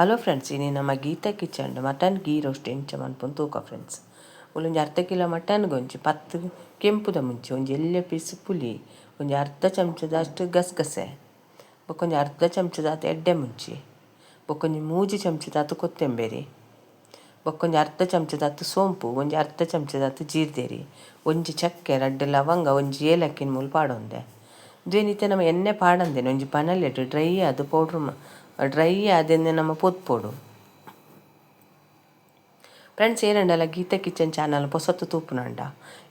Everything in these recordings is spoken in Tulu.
Hello friends, ಇನಿ ನಮ್ಮ Geetha kitchen mutton ghee roast ಎಂಚ ಮನ್ಪುನು ತೂಕ ಫ್ರೆಂಡ್ಸ್. ಒಂಜಿ ಅರ್ಧ ಕಿಲೋ ಮಟನ್ ಗೊಂಜಿ 10 ಕೆಂಪುದ ಮುಂಚಿ, ಒಂಜಿ ಎಲ್ಯ ಪೀಸ್ ಪುಲಿ, ಒಂಜಿ ಅರ್ಧ ಚಮಚದಷ್ಟು ಗಸಗಸೆ, ಬೊಕೊಂಜಿ ಅರ್ಧ ಚಮಚದಾತ್ ಎಡ್ಡೆ ಮುಂಚಿ, ಬೊಕೊಂಜಿ 3 ಚಮಚದಾತ್ ಕೊತ್ತಂಬರಿ, ಬೊಕೊಂಜಿ ಅರ್ಧ ಚಮಚದಾತ್ ಸೋಂಪು, ಒಂಜಿ ಅರ್ಧ ಚಮಚದಾತ್ ಜೀರ್ದೇರಿ, ಒಂಜಿ ಚಕ್ಕೆ, 2 ಲವಂಗ, ಒಂಜಿ ಏಲಕ್ಕಿನ ಮೂಲು ಪಾಡೊಂದೆ. ಇತ್ತೆ ನಮ್ಮ ಎಣ್ಣೆ ಪಾಡಂದೇನೆ ಒಂಜಿ ಬನಲೆಡ್ ಡ್ರೈ ಆದ್ ಪೌಡ್ರ್ ಡ್ರೈ ಆದೆನೆ ನಮ್ಮ ಪೊತ್ಪೊಡು. ಫ್ರೆಂಡ್ಸ್, ಏರಂಡಲ ಗೀತಾ ಕಿಚನ್ ಚಾನಲ್ ಪೊಸತ್ತು ತೂಪುನಂಡ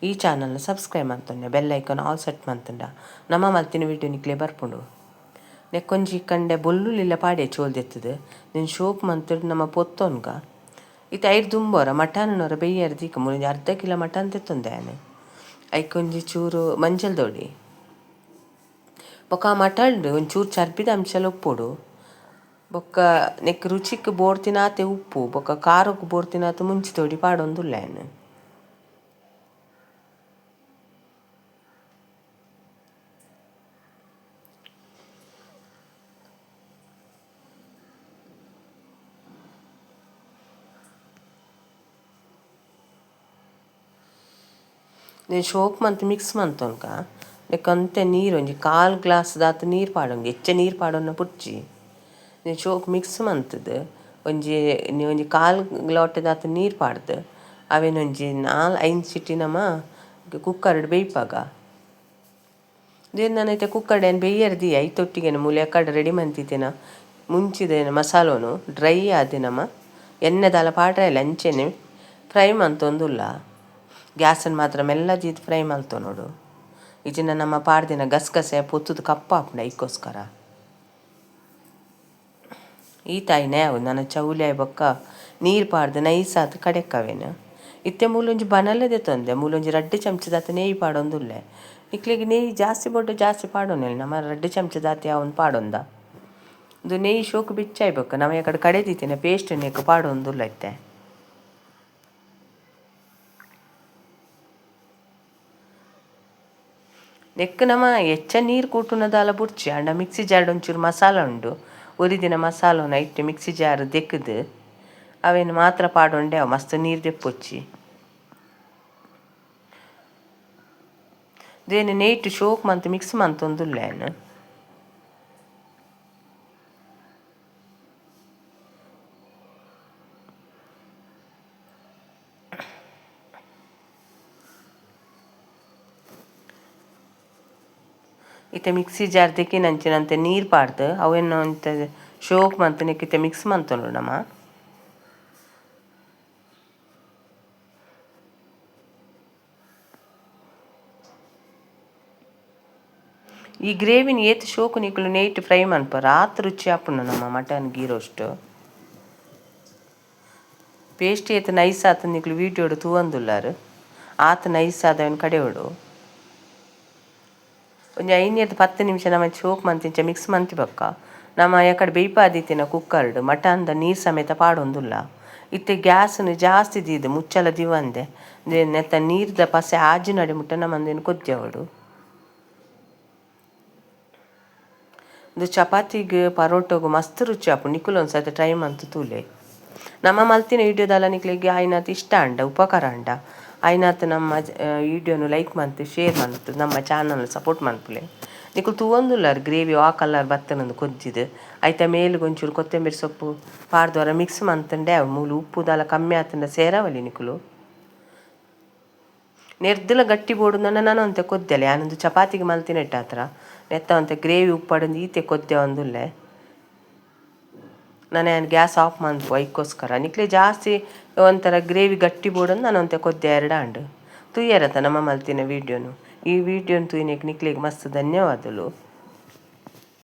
ಈ ಚಾನಲ್ನ ಸಬ್ಸ್ಕ್ರೈಬ್ ಮಂತೊನ್ನೆ bell icon all set ಮಂತುಂಡ ನಮ್ಮ ಮಲ್ತಿನ ವಿಡಿಯೋ ನಿಕ್ಲೆ ಬರ್ಪುಂಡು. ನೆಕ್ಕೊಂಜಿ ಕಂಡೆ ಬೊಲ್ಲುಲಿಲ್ಲ ಪಾಡೆ ಚೋಲ್ದೆತ್ತದು ನಿನ್ ಶೋಕ್ ಮಂತುಡು ನಮ್ಮ ಪೊತ್ತೊನ್ಗ. ಇತ್ತೆ ಐರ್ ದುಂಬೋರ ಮಟನ್ನೊರ ಬೆಯ್ಯರ್ ದೀಕ ಮುಲೊಂಜಿ ಅರ್ಧ ಕಿಲೋ ಮಟನ್ ತೆತ್ತೊಂದೆ ಆನೆ. ಐಕೊಂಜಿ ಚೂರು ಮಂಜಲ್ ದೊಡಿ ಬೊಕ್ಕ ಆ ಮಟನ್ ಒಂಚೂರು ಚರ್ಬಿದ ಅಂಶಲ ಉಪ್ಪೊಡು. ಬೊಕ್ಕ ನೆಕ್ ರುಚಿಕ್ ಬೋಡ್ತಿನಾತೆ ಉಪ್ಪು ಬೊಕ್ಕ ಖಾರಕ್ ಬೋಡ್ತಿನಾತೆ ಮುಂಚಿ ತೊಡಿ ಪಾಡೊಂದುಲ್ಲೆ ಯಾನ್. ಶೋಕ್ ಮಂತ್ ಮಿಕ್ಸ್ ಮಂತೊನ್ಕ ನೆಕ್ ಒಂತೆ ನೀರು ಒಂಜಿ ಕಾಲ್ ಗ್ಲಾಸ್ ದಾತ್ ನೀರು ಪಾಡೊಂದು, ಹೆಚ್ಚ ನೀರು ಪಾಡೊನ್ನ ಪುರ್ಚಿ. ಶೋಕ್ ಮಿಕ್ಸ್ ಮಂತುದು ಒಂಜಿ ಒಂಜಿ ಕಾಲ್ ಲೋಟದಾತ್ ನೀರು ಪಾಡ್ದು ಅವೇನೊಂಜಿ 4-5 ಸಿಟಿ ನಮ್ಮ ಕುಕ್ಕರ್ಡ್ ಬೇಯ್ಪಾಗ. ನಾನು ಐತೆ ಕುಕ್ಕರ್ಡ್ ಏನು ಬೇಯರ್ದಿ ಐತೊಟ್ಟಿಗೆ ಮೂಲೆ ಕಡೆ ರೆಡಿ ಮಂತಿದ್ದೇನ ಮುಂಚಿದ ಮಸಾಲೋನು ಡ್ರೈ ಆದ ನಮ್ಮ ಎಣ್ಣೆದಾಲ ಪಾಡ್ರೆ ಇಲ್ಲ ಅಂಚೆನೆ ಫ್ರೈ ಮಂತೊಂದುಲ್ಲ. ಗ್ಯಾಸನ್ನು ಮಾತ್ರ ಮೆಲ್ಲ ದೀದ್ ಫ್ರೈ ಮಲ್ತೊ ನೋಡು. ಇಜಿನ ನಮ್ಮ ಪಾಡ್ದಿನ ಗಸಗಸೆ ಪೊತ್ತುದು ಕಪ್ಪಾಪುಂಡು ಐಕ್ಕೋಸ್ಕರ. ಈ ತಾಯಿನೇ ಅವು ನನ್ನ ಚೌಲಿ ಬೊಕ್ಕ ನೀರು ಪಾಡ್ದು ನೈಸ್ ಆದ್ ಕಡೆಕ್ಕವೇನು. ಇತ್ತೆ ಮೂಲೊಂಜಿ ಬನಲೆದೆ ತೊಂದೆ ಮೂಲೊಂಜಿ 2 ಚಮಚದಾತ್ ನೆಯ್ಯಿ ಪಾಡೊಂದುಲ್ಲೆ. ನಿಕ್ಲೆಗ್ ನೆಯ್ಯಿ ಜಾಸ್ತಿ ಬೊಡ್ಡು ಜಾಸ್ತಿ ಪಾಡೊಂದಿಲ್ಲ, ನಮ್ಮ 2 ಚಮಚದಾತ್ ಯಾವೊಂದು ಪಾಡೊಂದ. ಇದು ನೆಯ್ಯಿ ಶೋಕು ಬಿಚ್ಚಾಯ್ ಬೊಕ್ಕ ನಮ್ಮ ಕಡೆ ಕಡೆ ದೀತಿನ ಪೇಸ್ಟ್ ನೆಕ್ ಪಾಡೊಂದುಲ್ಲ ಇತ್ತೆ. ನೆಕ್ ನಮ್ಮ ಹೆಚ್ಚ ನೀರು ಕೂಟುನದಾಲ ಬುಡ್ಚಿ ಅಂಡ ಮಿಕ್ಸಿ ಜಾರ್ಡ್ ಒಂಚೂರು ಮಸಾಲ ಉಂಡು ಒರಿದಿನ ಮಸಾಲೋನ ಇಟ್ಟು ಮಿಕ್ಸಿ ಜಾರ್ ದೆಕ್ಕದು ಅವೇನು ಮಾತ್ರ ಪಾಡೊಂಡೆ ಅವು ಮಸ್ತ್ ನೀರು ದೆಪ್ಪೊಚ್ಚಿ. ದೇನು ನೆಯ್ಟ್ ಶೋಕ್ ಮಂತ್ ಮಿಕ್ಸ್ ಮಂತೊಂದುಲ್ಲೆ ಯಾನ್. ಇತ್ತೆ ಮಿಕ್ಸಿ ಜಾರ್ ದೆಕ್ಕಿನಂಚಿನಂತೆ ನೀರು ಪಾಡ್ದು ಅವೇನು ಒಂತೆ ಶೋಕ್ ಮಂತ್ ನೆಕ್ಕಿತ್ತೆ ಮಿಕ್ಸ್ ಮಂತೊಂಡು ನಮ. ಈ ಗ್ರೇವಿನ ಏತ್ ಶೋಕು ನಿಕುಲು ನೆಯ್ಟ್ ಫ್ರೈ ಮನ್ಪರ ಆತ್ ರುಚಿ ಆಪುಂಡು ನಮ್ಮ mutton ghee roast. Paste ಏತ್ ನೈಸ್ ಆತ್ ನಿಕುಲು ವೀಡಿಯೋಡು ತೂವೊಂದುಲ್ಲಾರ್ ಆತ್ ನೈಸ್ ಆದವನ್ ಕಡೆಯೋಡು. ಒಂಜಿ 5-10 ನಿಮಿಷ ನಮ್ಮ ಶೋಕ್ ಮಂತಿಂಚ ಮಿಕ್ಸ್ ಮಂತಿ ಬೊಕ್ಕ ನಮ್ಮ ಎಕಡೆ ಬೇಯ್ಪಾದಿತ್ತಿನ ಕುಕ್ಕರ್ಡ್ ಮಟನ್ದ ನೀರು ಸಮೇತ ಪಾಡೊಂದುಲ್ಲ. ಇತ್ತೆ ಗ್ಯಾಸ್ನು ಜಾಸ್ತಿ ದೀದ್ ಮುಚ್ಚಲ ದಿವಂದೆ ನೆತ್ತ ನೀರ್ದ ಪಸೆ ಆಜಿನಡೆ ಮುಟ್ಟ ನಮ್ಮಂದೇನು ಕೊದ್ದಿಯವಡು. ಇದು ಚಪಾತಿಗೆ ಪರೋಟೋಗು ಮಸ್ತ್ ರುಚಿ ಆಪುಂಡು, ನಿಕುಲು ಒಂದ್ಸತಿ ಟ್ರೈ ಮಂತ್ ತೂಲೆ. ನಮ್ಮ ಮಲ್ತಿನ ವೀಡಿಯೋದಲ್ಲ ನಿಕ್ಲೆಗ್ ಆಯ್ನಾತ್ ಇಷ್ಟ ಅಂಡ ಉಪಕಾರ ಅಂಡ ಆಯ್ನಾತ್ ನಮ್ಮ ವೀಡಿಯೋನು ಲೈಕ್ ಮಂತ್ ಶೇರ್ ಮಂತ್ ನಮ್ಮ ಚಾನಲ್ ಸಪೋರ್ಟ್ ಮನ್ಪುಲೆ. ನಿಕುಲು ತೂವೊಂದುಲ್ಲಾರ್ ಗ್ರೇವಿ ಆ ಕಲರ್ ಬತ್ತನಂದು ಕೊಜ್ಜಿದ್ ಐತ ಮೇಲ್ಗ್ ಒಂಚೂರು ಕೊತ್ತಂಬರಿ ಸೊಪ್ಪು ಪಾಡ್ದೊರ ಮಿಕ್ಸ್ ಮಂತುಂಡೆ ಅವು ಮೂಲು ಉಪ್ಪು ದಾಲ ಕಮ್ಮಿ ಆತುಂಡ ಸೇರಾವಲಿ ನಿಕುಲು. ನೆರ್ದಲ ಗಟ್ಟಿ ಬೋಡು ನನ್ನ ಒಂತೆ ಕೊದ್ದೆಲೆ ಯಾನೊಂದು ಚಪಾತಿಗೆ ಮಲ್ತಿನೆಟ್ಟಾತ್ರ ನೆತ್ತ ಒಂತೆ ಗ್ರೇವಿ ಉಪ್ಪಡೊಂದು ಈತೆ ಕೊದ್ದೆ ಒಂದುಲ್ಲೆ. ನಾನು ಗ್ಯಾಸ್ ಆಫ್ ಮನ್ಪು ಐಕ್ಕೋಸ್ಕರ ನಿಕ್ಲೆ ಜಾಸ್ತಿ ಒಂಥರ ಗ್ರೇವಿ ಗಟ್ಟಿ ಬೋಡಂದು ನಾನು ಒಂತೆ ಕೊದ್ದೆ ಎರಡು ಆಂಡ್. ತೂಯರತ ನಮ್ಮ ಮಲ್ತಿನ ವೀಡಿಯೋನು. ಈ ವೀಡಿಯೋನು ತೂಯಿನೆಕ್ ನಿಕ್ಲೆಗ್ ಮಸ್ತ್ ಧನ್ಯವಾದಲು.